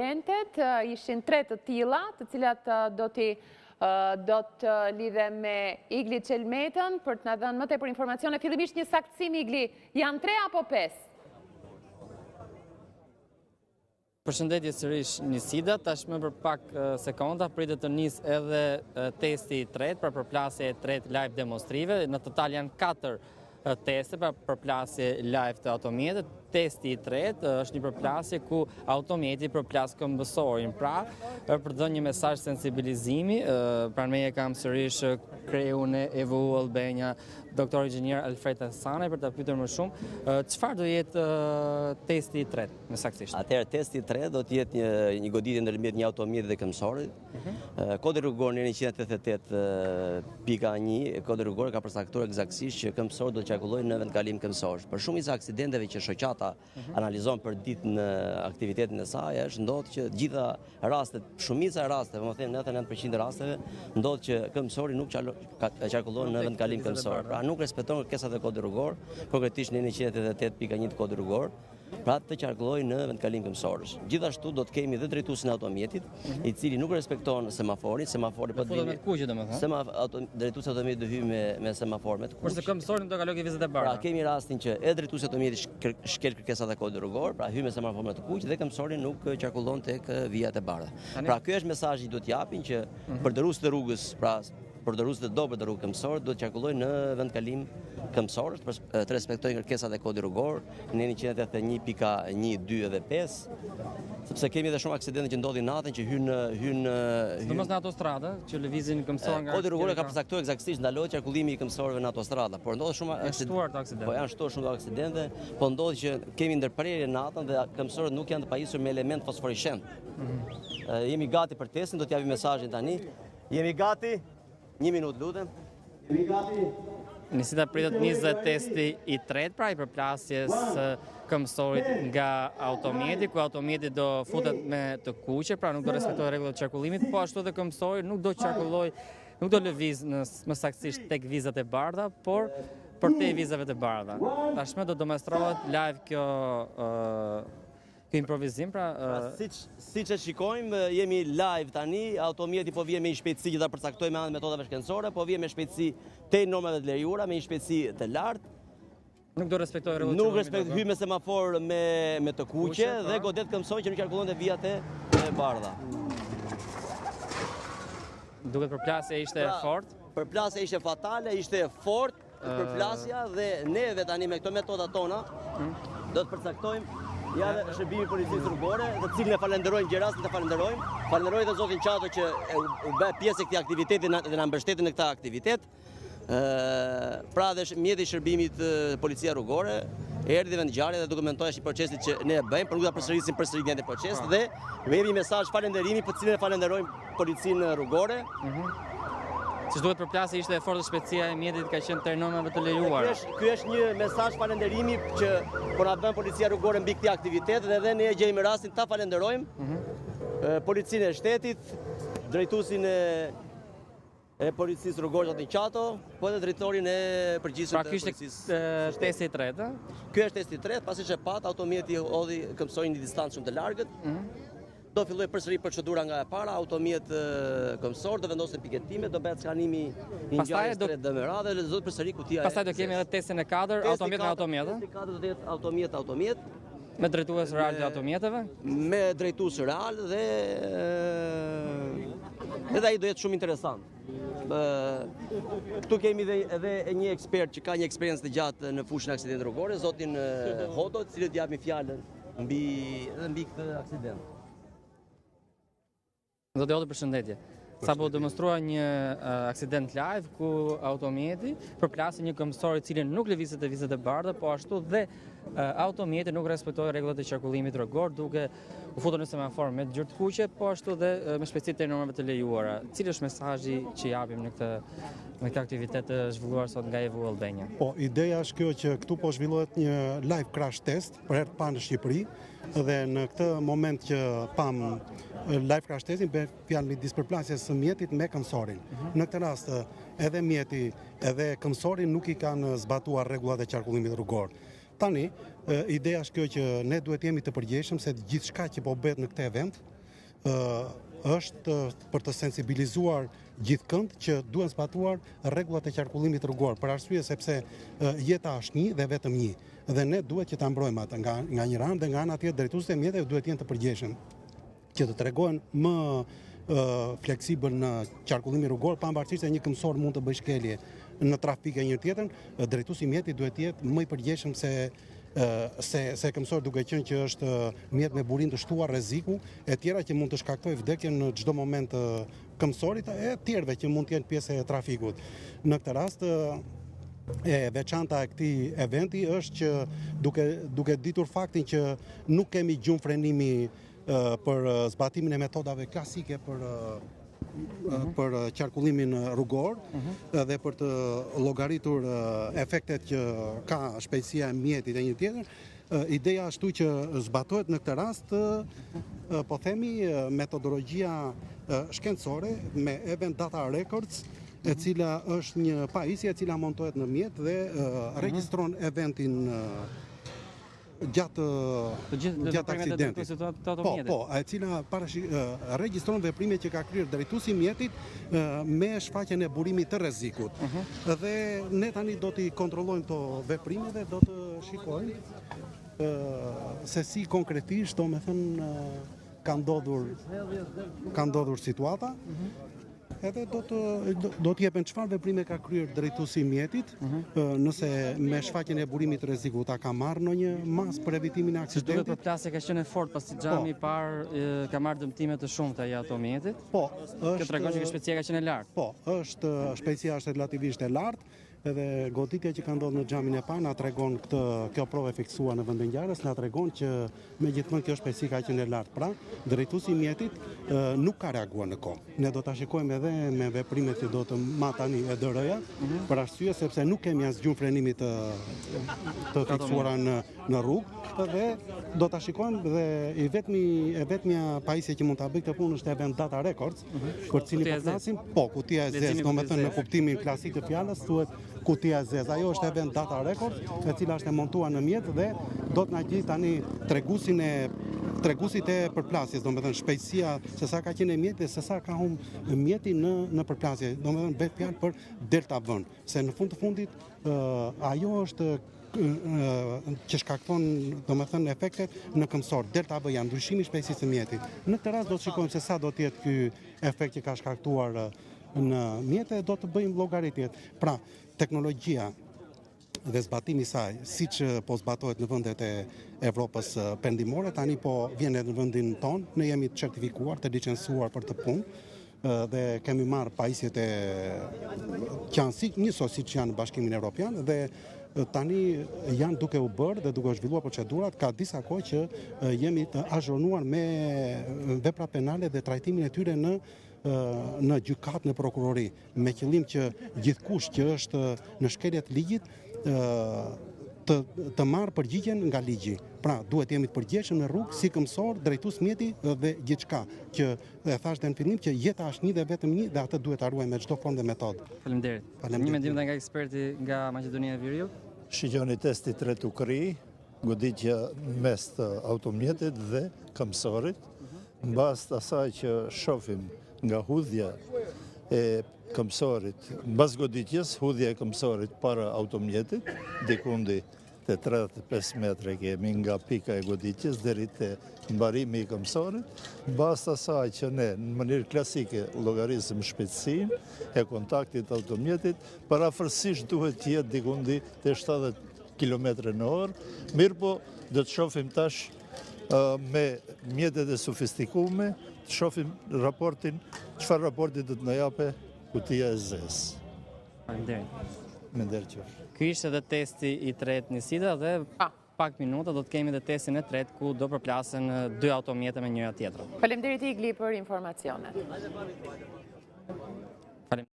Akcidentet ishin tre të tilla, të cilat do t'i do të lidhem me Igli Çelmetën për të na dhënë më tepër informacione. Fillimisht një saktësim Igli, janë tre apo pesë? Përshëndetje sërish Nisida, tashmë për pak sekonda pritet të nisë edhe testi i tretë, pra përplasja e tretë live demonstrative. Në total janë 4 teste, pra përplasje live të automjetit. Testi i tretë është një përplasje ku automjeti përplas këmbësorin, pra për të dhënë një mesazh sensibilizimi, pranë meje kam sërish kreun e EVU Albania, doktor inxhinier Alfred Hasanaj për ta pyetur më shumë, çfarë do jetë testi i tretë, më saktësisht? Atëherë testi i tretë do të jetë një një goditje ndërmjet një automjeti dhe këmbësorit, Mhm. Kodi rrugor neni 188 pika 1, kodi rrugor ka përcaktuar ekzaktësisht që këmbësorët do të qarkullojnë në vendkalim këmbësorësh. Për shumicën e aksidenteve që shoqata mhm. analizon për ditë në aktivitetin e saj, është ndodh që të gjitha rastet, shumica e rasteve, më them 99% e rasteve, ndodh që këmbësori nuk qarkullon në vendkalim këmbësor. Pra nuk respekton kërkesat e kodit rrugor, konkretisht neni 188 pika 1 të kodit rrugor, pra të qarkullojë në vendkalim këmbësorësh. Gjithashtu do të kemi dhe drejtuesin e automjetit, mhm. i cili nuk respekton semaforin, semafori po të vijë. Me të kuqe domethënë. Sema auto drejtuesi i automjetit do hyjë me me semafor me të kuq. Kurse këmbësori nuk do kalojë vizat e bardha. Pra kemi rastin që edhe drejtuesi i automjetit shkel kërkesat e kodit rrugor, pra hyn me semafor me të kuq dhe këmbësori nuk qarkullon tek vijat e bardha. Pra ky është mesazhi që duhet të japin që mhm. përdoruesit e rrugës, pra Përdoruesit e dobët të rrugës këmbësorë duhet të qarkullojnë në vendkalim këmbësorësh, të respektojnë kërkesat e kodit rrugor, neni 181 pika 1, 2 dhe 5, sepse kemi edhe shumë aksidente që ndodhin natën që hyjnë hyjnë Sidomos në autostrada që lëvizin këmbësorë nga Kodi rrugor ka përcaktuar eksaktësisht ndalohet qarkullimi i këmbësorëve në autostrada, por ndodh shumë aksidente. Po janë shtuar shumë aksidente, po ndodh që kemi ndërprerje natën dhe këmbësorët nuk janë të pajisur me element fosforishent. Mm -hmm. Jemi gati për testin, do t'japim mesazhin tani. Jemi gati? Një minutë, lutem. Jemi gati? Nisida pritet të nisë testi i tretë, pra i përplasjes së këmbësorit nga automjeti, ku automjeti do futet me të kuqe, pra nuk do respektojë rregullat e qarkullimit, po ashtu dhe këmbësori nuk do qarkullojë, nuk do lëvizë në më saktësisht tek vizat e bardha, por përtej vizave të bardha. Tashmë do demonstrohet live kjo Ky improvizim, pra... Pra, siç, siç e shikojmë, jemi live tani, automjeti po vjen me një shpejtësi që ta përcaktojmë me anë të metodave shkencore, po vjen me shpejtësi tej normave të lejuara, me një shpejtësi të lartë. Nuk do respektojë rregullat. Nuk respekton, hyn me semafor me me të kuqe dhe po. godet këmbësorin që nuk qarkullon te vijat e bardha. Duket përplasja ishte e pra, fortë. Përplasja ishte fatale, ishte e fortë. Përplasja dhe neve tani me këto metoda tona hmm? do të përcaktojmë ja dhe shërbimi i policisë rrugore, të cilin e falenderojmë gjej rastin të falenderojmë. Falenderoj dhe zotin Qato që u bë pjesë e këtij aktiviteti dhe na mbështeti në këtë aktivitet. Ë pra dhe mjeti i shërbimit policia rrugore erdhi në vendngjarje dhe dokumentoi është një proces që ne e bëjmë, por nuk do ta përsërisim përsëri një proces dhe ne jemi mesazh falenderimi për të cilin e falenderojmë policinë rrugore. Mhm. Siç duket përplasja ishte e fortë shpejtësia e mjetit ka qenë tej normave të lejuara. Ky është një mesazh falenderimi që po na bën policia rrugore mbi këtë aktivitet dhe edhe ne e gjejmë rastin ta falenderojmë mm -hmm. policinë e shtetit, drejtuesin e e policisë rrugore zotin Qato, po edhe drejtorin e përgjithshëm pra, të policisë. Pra ky është testi i tretë, ë? Ky është testi i tretë, pasi që patë automjeti hodhi këmbësorin një distancë shumë të largët. Mm -hmm. Do fillojë përsëri procedura nga e para, automjet këmbësor, do vendosen piketime, do bëhet skanimi i ngjarjes do... dhe me radhë dhe do të përsëri kutia. Pastaj do kemi edhe testin e katërt, automjet me automjet. Testi i katërt do të jetë automjet automjet. Me drejtues real të automjeteve? Me drejtues real dhe edhe ai do jetë shumë interesant. Këtu kemi dhe edhe një ekspert që ka një eksperiencë të gjatë në fushën e aksidenteve rrugore, zotin Hodo, të cilit japim fjalën mbi edhe mbi këtë aksident. Zoti Hodo, përshëndetje. Sapo u demonstrua një aksident live ku automjeti përplasi një këmbësor i cili nuk lëvizte te vizat e bardha, po ashtu dhe automjeti nuk respektoi rregullat e qarkullimit rrugor duke u futur në semafor me ngjyrë të kuqe, po ashtu dhe me shpejtësi tej normave të lejuara. Cili është mesazhi që japim në këtë në këtë aktivitet të zhvilluar sot nga EVU Albania? Po, ideja është kjo që këtu po zhvillohet një live crash test për herë të parë në Shqipëri dhe në këtë moment që pamë live crash testin, bëhet fjalë midis përplasjes së mjetit me këmbësorin. Mhm. Në këtë rast edhe mjeti edhe këmbësori nuk i kanë zbatuar rregullat e qarkullimit rrugor. Tani, ideja është kjo që ne duhet jemi të përgjegjshëm se gjithçka që po bëhet në këtë event, Është për të sensibilizuar gjithkënd që duhen zbatuar rregullat e qarkullimit rrugor, për arsye sepse jeta është një dhe vetëm një dhe ne duhet që ta mbrojmë atë nga nga njëra anë dhe nga ana tjetër drejtuesit e mjeteve duhet të jenë të përgjegjshëm që të tregohen më fleksibël në qarkullimin rrugor, pavarësisht se një këmbësor mund të bëjë shkelje në trafik e një tjetër, drejtuesi i mjetit duhet të jetë më i përgjegjshëm se se se këmbësor duke qenë që është mjet me burim të shtuar rreziku e tjera që mund të shkaktojë vdekjen në çdo moment të këmbësorit e tjerëve që mund të jenë pjesë e trafikut. Në këtë rast e veçanta e këtij eventi është që duke duke ditur faktin që nuk kemi gjurmë frenimi për zbatimin e metodave klasike për mhm. për qarkullimin rrugor mhm. dhe për të llogaritur efektet që ka shpejtësia e mjetit e një tjetër, ideja ashtu që zbatohet në këtë rast, po themi metodologjia shkencore me Event Data Records, e mhm. cila është një pajisje e cila montohet në mjet dhe regjistron eventin gjatë gjatë aksidentit. Po, po, e cila parashi regjistron veprimet që ka kryer drejtuesi i mjetit me shfaqjen e burimit të rrezikut. Uh mhm. -huh. Dhe ne tani do t'i kontrollojmë këto veprime dhe do të shikojmë se si konkretisht, domethënë, ka ndodhur ka ndodhur situata. Uh mhm. -huh. Edhe do të do të jepen çfarë veprime ka kryer drejtuesi i mjetit, uh mhm. -huh. nëse me shfaqjen e burimit të rrezikut a ka marrë ndonjë masë për evitimin e aksidentit. Duket përplasja ka qenë e fortë pasi xhami po. i parë ka marrë dëmtime të shumta i automjetit. Po, është Kjo tregon që shpejtësia ka qenë e lartë. Po, është shpejtësia është relativisht e lartë. Edhe goditja që ka ndodhur në xhamin e parë na tregon këtë kjo provë e fiksuar në vendin e ngjarjes na tregon që megjithëmend kjo shpejtësi ka qenë e lartë. Pra, drejtuesi i mjetit nuk ka reaguar në kohë. Ne do ta shikojmë edhe me veprimet që do të marrë tani EDR-ja, mhm. për arsye sepse nuk kemi as gjurmë frenimi të të fiksuara në në rrugë dhe do ta shikojmë dhe i vetmi e vetmja pajisje që mund ta bëjë këtë punë është Event Data Records, mhm. për cilin po flasim, po kutia e zezë, domethënë në kuptimin klasik të fjalës thuhet kutia e zezë. Ajo është Event Data Records, e cila është e montuar në mjet dhe do të na gjejë tani treguesin e treguesit e përplasjes, domethënë shpejtësia se sa ka qenë e mjetit dhe se sa ka humb mjeti në në përplasje, domethënë bëhet fjalë për delta V-në, se në fund të fundit ajo është që shkakton, domethënë, efektet në këmbësor. Delta V-ja, ndryshimi i shpejtësisë së mjetit. Në këtë rast do të shikojmë se sa do të jetë ky efekt që ka shkaktuar në mjete, do të bëjmë llogaritjet. Pra, teknologjia dhe zbatimi i saj, siç po zbatohet në vendet e Evropës Perëndimore, tani po vjen edhe në vendin tonë, ne jemi të certifikuar, të licencuar për këtë punë, dhe kemi marrë pajisjet e që janë si, njësoj siç janë në Bashkimin Evropian dhe tani janë duke u bërë dhe duke u zhvilluar procedurat, ka disa kohë që jemi të azhurnuar me vepra penale dhe trajtimin e tyre në në gjykatë në prokurori, me qëllim që gjithkush që është në shkelje të ligjit të të marrë përgjigjen nga ligji. Pra, duhet të jemi të përgjegjshëm në rrugë si këmbësor, drejtues mjeti dhe gjithçka që E thashë dhe në fillim që jeta është një dhe vetëm një dhe atë duhet ta ruajmë me çdo formë dhe metodë. Faleminderit. Faleminderit. Një mendim dhe nga eksperti nga Maqedonia e Veriut. Shikoni testi i tretë u kry, goditja mes të automjetit dhe këmbësorit. Në bazë të asaj që shofim nga hudhja e këmbësorit, mbas goditjes, hudhja e këmbësorit para automjetit, dikundi Te 35 metra kemi nga pika e goditjes deri te mbarimi i këmbësorit, në bazë të asaj që ne në mënyrë klasike llogarisim shpejtësinë e kontaktit të automjetit, përafërsisht duhet të jetë dikundi te 70 km në orë, mirëpo do të shofim tash me mjetet e sofistikume, të shofim raportin, çfarë raporti do të na jape kutia e zezë. Faleminderit. Me nder qoftë. Ky ishte edhe testi i tretë Nisida dhe pak minuta do të kemi dhe testin e tretë ku do përplasen dy automjete me njëra tjetrën. Faleminderit Igli për informacionet. Faleminderit.